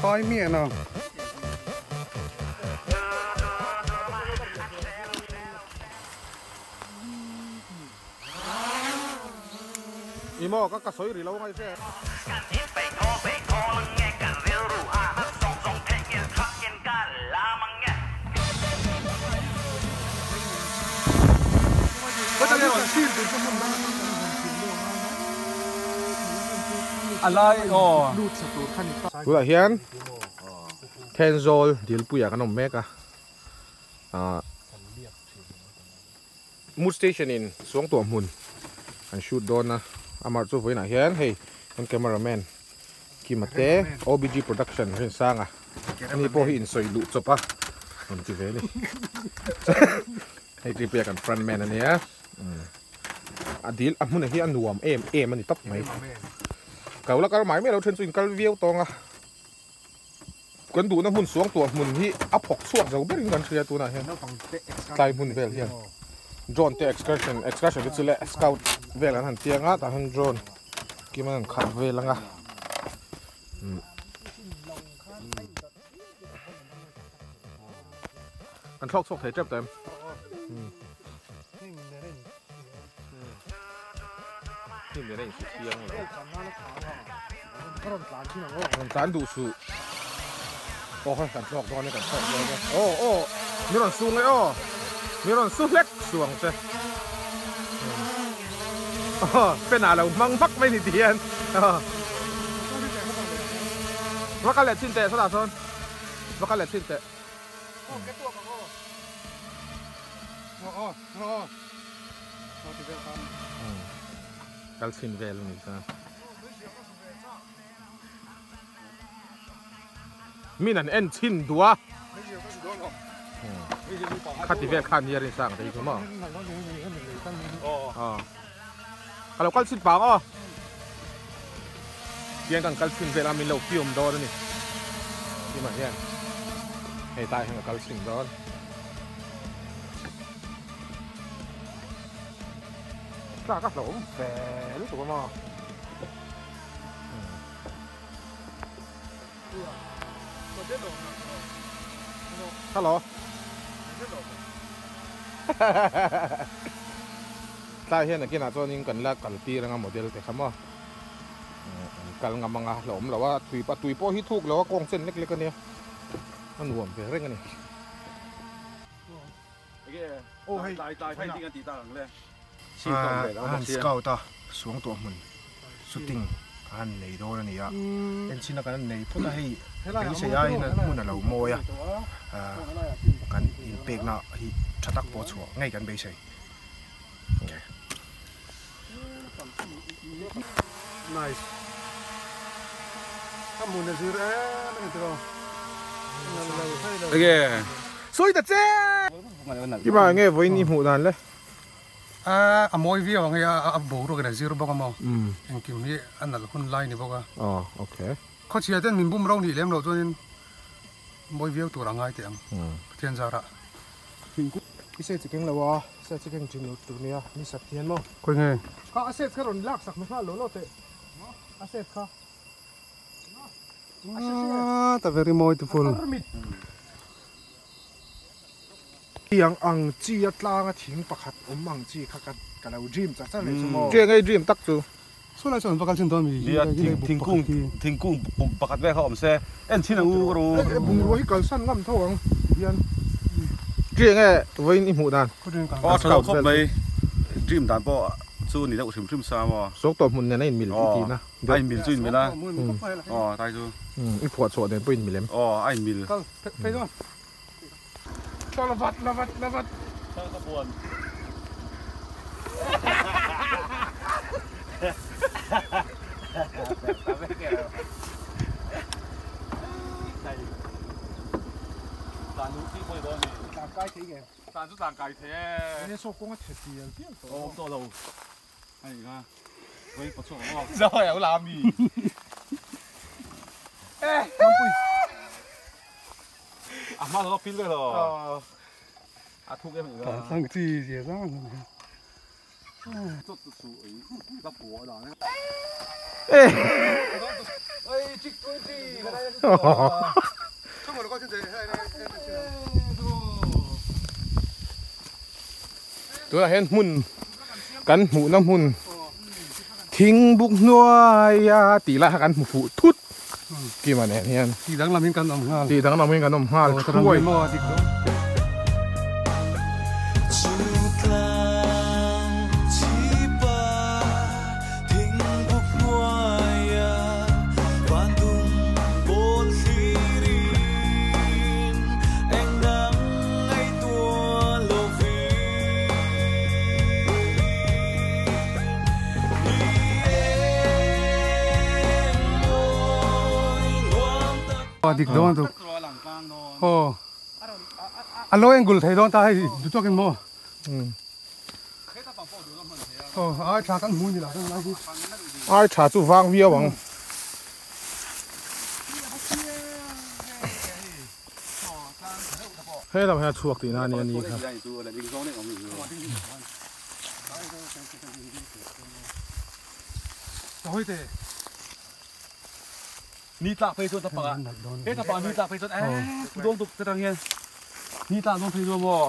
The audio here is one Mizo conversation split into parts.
Kai miah na. I maw ka ka sawi ri lo ngai se. Tunah hian Thenzawl Dilpuiah kan awm mek a, Mood station in Suangtuah hmun an shoot dawn a, amah chu vawiinah hian hei kan camera man Kima te OBG production Rinsanga ani pawh hi insawi luh chawp a rawn ti ve a ni. Hei Tripia kan front man a nia a dil a hmunah hi a nuam em em a ni tawp mai. Kau la kal mai mai lo then chu in kal viau tawng a. Kan duhna hmun suangtuah hmun hi a phawk chhuak zo berin kan hria tunah hian tlai hmun vel hian drone te excursion excursion te chu leh scout vel an han tiang a tah hian drone kim an han khalh vel ang a kan thlawk chhuak thei tep tawh em. Hnim nen a insu chiang lo. Rawn tlan duh suh. Aw hei kan thlawk dawn e kan thlawk dawn e. Aw aw mi rawn su nge aw. Mi rawn su hlek su ang che. Aw pen ah lo hmang hmak mai ni ti hian. Va kal leh chin teh sawtah sawn. Va kal leh chin teh. Kal chhin vel a ni chuan min an en chhin duh a khati vel khan hi a rin sang te hi chu maw ka lo kal chhin pang aw tiang kan kal chhin vel a min lo fiam dawn a ni timah hian hei tai hian ka kal chhin dawn. Tlak a hlauhawm fe lutuk a maw. Hello. Tlai hian nakinah chuanin kan la kal tir anga model te kha maw. Kal ngam anga hlauhawm lo a tui a tui pawh hi thuk lo a kawng chen lek lek ania a nuam ve reng a ni. An scout a suangtuah hmun shooting a han nei dawn a ni a enchhin a kan nei phawt a hei beisei aiin hmun a lo mawi a kan inpekna hi tha tak pawh chhuah ngei kan beisei. Nice. A hmun a zir em a ni tiraw. Enge sawi ta che. Kima enge vawiin i hmuh dan le? A mawi viau ang hei a boruak in a zir bawk a maw. Engkim hi a nalh hun lai ni bawk a. Aw okay. Khawchhia ten min bum ro nih lem loh chuanin mawi viau tur a ngai teh ang Pathian zarah. I set chi keng lo a, set chi keng thin lo tur nia, ni sat hian maw? Khawi nge? Kha a set kha rawn lak sak hmasa lo lo teh, a set kha. Ah, ta very beautiful. Tiang ang chi a tlang a thing pakhat awm ang chi kha ka ka lo dream chak chak leh chu maw? Chiang ei dream tak chu. Saw lai chuan an va kal chin dawn mi? Nia, thingkung thingkung pakhat vel kha awm se en chin ang u ka ru. Bungrua hi kalsan ngam tho ang hian. Chiang e vawiin i hmuh dan. Aw tha deuh khawp mai dream dan pawh chu ni deuh hrim hrim sa maw. Sawk tawh hmun nen a inmil i tihna. A inmil chu inmil a aw tai chu. I phuah chhuah nen pawh inmil em? Aw a inmil. Kal phei dawn. Lavat lavat lavat. Ka buan. Tlan kai thei nge? Tlan chu tlan kai thei e. Enge saw kawng a chhe tial tial tawh. Awm tawh lo. Hei kha. Vawi pawh chhuak ang aw. Zawi au la mi. A hma lo pil ve lo. A thuk em ni ka. Sang chi zia zang ni. Chot chu ei la pua da ne. Eh. Oi. Tunah hian hmun kan hmuhna hmun thing buk hnuaia tih lai kha kan hmu fuh thut kima nen hian. Tih danglamin kan awm nghal. Tih danglamin kan awm nghal thuai. Dik dawn tu aw a lo engul thei dawn ta hei du tawkin maw aw ai tha kan hmu ni la kan lai hi ai tha chu vang viau ang he lam hian chhuak tihna a ni a ni kha Ni tlak phei chuan thapang ah he thapang ni tlak phei chuan eh pu dawng tuk te tang hian ni tlak dawn phei chuan maw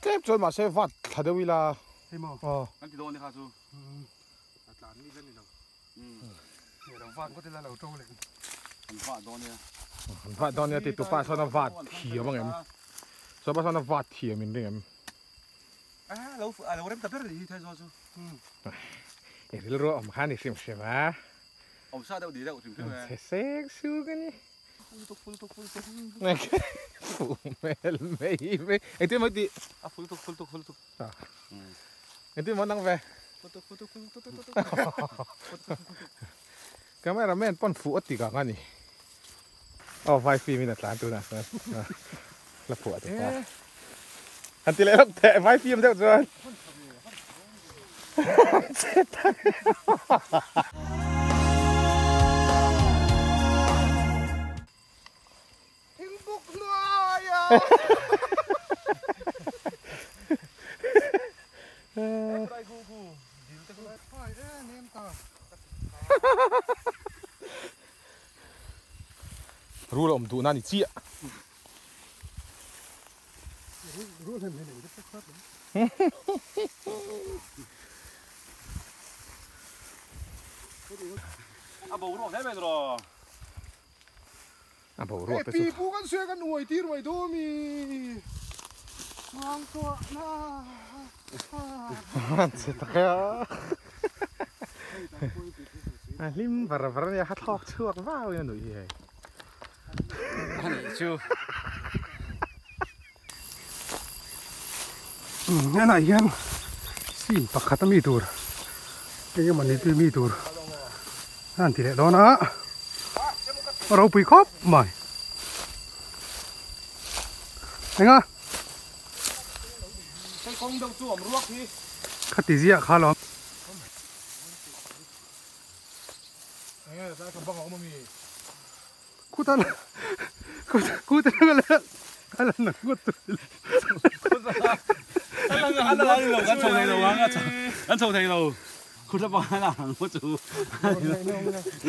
tlem chuan mahse vat thla deuh ila hei maw aw kan ti dawn ni kha chu a tlan mi la ni lo lo vat ngawt ila lo to leh an vat dawn nia an vat dawn nia ti tupa sawn a vat thiam ang em chuan pa sawn a vat thiam in ring em eh lo a lo rem ta ber ni hi thaizawl chu i rilru awm kha ni hrim hrim a Awm sa deuh di deuh hrim hrim e. Chhe sek suk a ni. Full tuk full tuk full tuk. Fuh hmel mai mai. Engtin maw i tih? A full tuk full tuk full tuk. Engtin maw nang ve? Full tuk full tuk full tuk tuk tuk. Camera man pawn fuh a ti kang a ni. Aw vai film in a tlan tunah chuan la phuah tuk a. Han ti leh lawk teh vai film deuh chuan. Thingbuk hnuaia. Rul a awm duhna a ni chiah. A boruak hle mai rawh. A boruak te chu. Pi pu kan suia kan uai tir mai dawn mi. Chuang tuah na. Che tak e a. A hlim var var a nia, ha thlawk chhuak vau in a nuih hi hei. A nih chu. Henah hian scene pakhat a mi tur eng emaw ni mi tur a han ti leh dawn a a ropui khawp mai eng a khati ziah kha lo Khutan khutan a la nang ngawt tur ni lo. A la ni lo kan chho thei lo ang kan chho thei lo khuta bang a la ang ngawt chu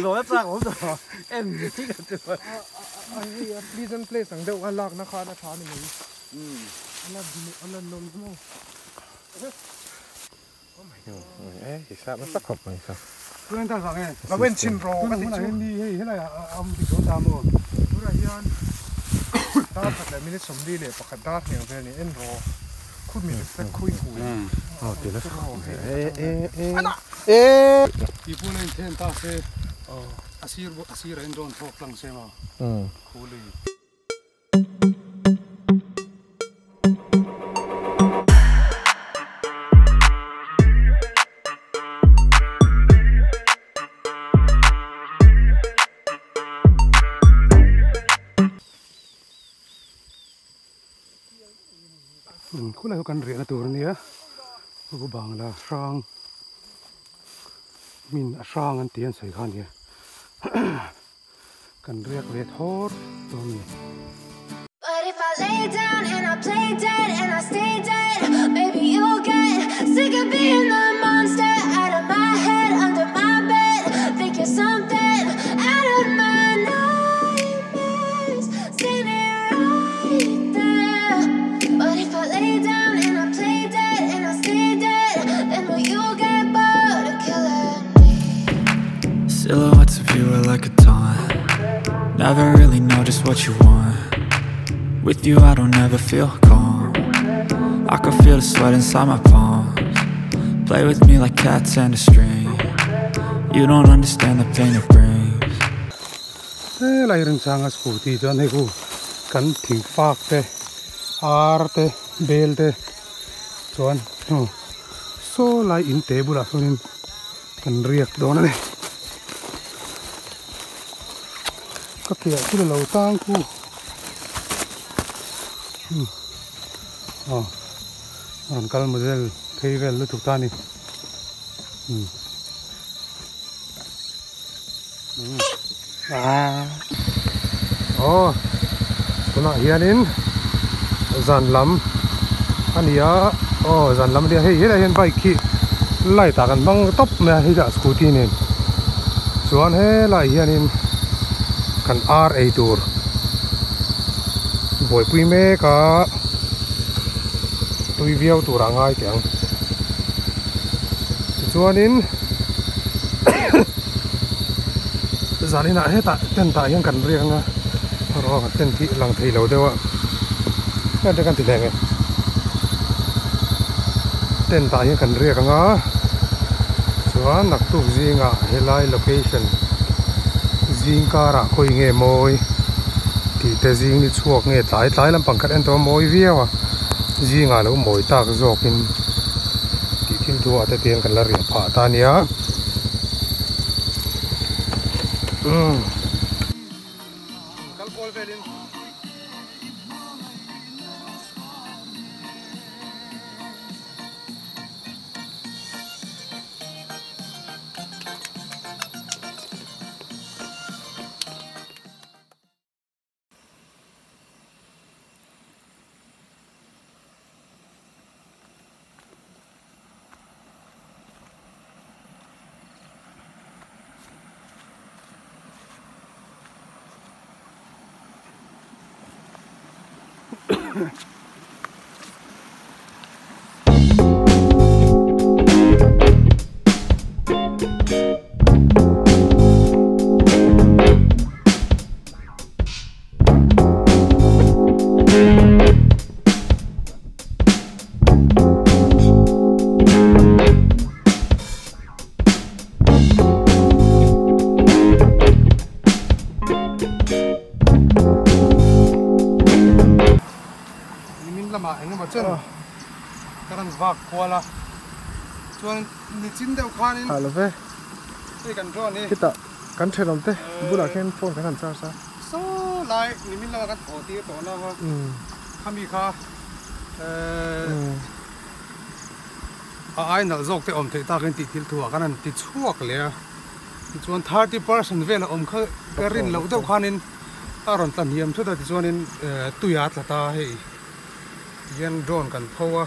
lo la chak awm tawh en hi ka chu. A hei a pleasant place ang deuh a lakna khan a tha ni mai. A la a la nawm maw. Lo en chhin rawh ka tih chu. Tunah hian dar khat leh minute sawmli leh pakhat dar hniang vel ni en rawh khut mi reflect khawi hui Khulai ho kan riahna tur ania chu bangla hrang hmin a hrang an tih an sawi kha ania Kan riak ve thawr dawn a ni. But if I lay down and I play dead and I stay dead Maybe you'll get sick of being the monster Out of my head, under my bed Think you're something out of Silhouettes of you are like a taunt. Never really know just what you want. With you I don't ever feel calm. I can feel the sweat inside my palms. Play with me like cats and a string. You don't understand the pain it brings. Helai remchanga scooty chuan hei khu kan thing fak te ar te bel te chuan hnu saw lai in te bulah sawnin kan riak dawn a ni. Ka piah chu la lo tang khu aw a rawn kal model phei vel lutuk ta a ni aw tunah hianin zan lam a ni a aw zan lam a ni a hei helaiah hian bike hi light ah kan hmang tawp mai a hei lah scooty nen chuan helaiah hianin kan ar ei tur buaipui mek a tui viau tur ah ngai teh ang tichuanin zaninah hetah tent ah hian kan riak anga erawh tent hi lang thei lo deuh a tent te kan ti hle nge tent ah hian kan riak anga chuan naktuk zingah helai location zing karah khawi nge mawi tih te zing ni chhuak nge tlai tlai lampang khat en tawh a mawi viau a zingah lo mawi tak zawkin tih thil thu ah te tiang kan la riah phah ta ania umm. Kal kual velin. Nimin lamah eng emaw chen ka rawn vak kual a chuan nichin deuh khanin hei kan drone hi Khitah kan thenawm te bulah khian phone kan han charge a. Saw lai nimin lama kan thaw tir tawh na khami kha a ai nalh zawk te awm theih takin tih thil thuah kan han ti chhuak leh a tichuan 30% vel a awm kha ka rin loh deuh khanin a rawn tla hniam thut a tichuanin tui a tla ta hei tihian drone kan pho a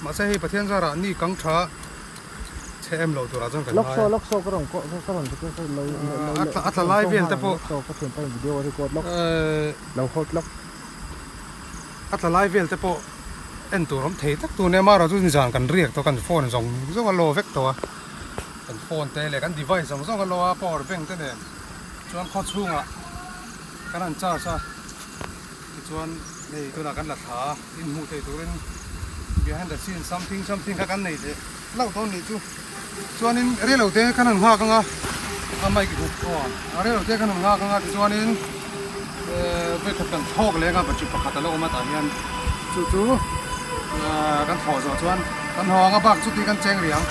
mahse hei Pathian zarah ni kang tha Chhe em lo turah chuan kan ngai a. A tla lai vel te pawh a tla lai vel te pawh en tur awm thei tak tur nia amaherawhchu chu nizan kan riak tawh kan phone zawng zawng a law vek tawh a kan phone te leh kan device zawng zawng a law a power bank te nen chuan khaw chhungah kan han charge a tichuan hei tunah kan la thla a inhmuh theih turin behind the scene something something kha kan nei leh. Hlauh dawn nih chu. Chuanin rilo te khan han nghak anga a mic hup aw a rilo te khan han nghak anga tichuanin vawikhat kan thlawk leng a battery pakhat a lo awm a tah hian chu chu kan thlawh zawh chuan kan haw anga bak chuti kan cheng rih ang.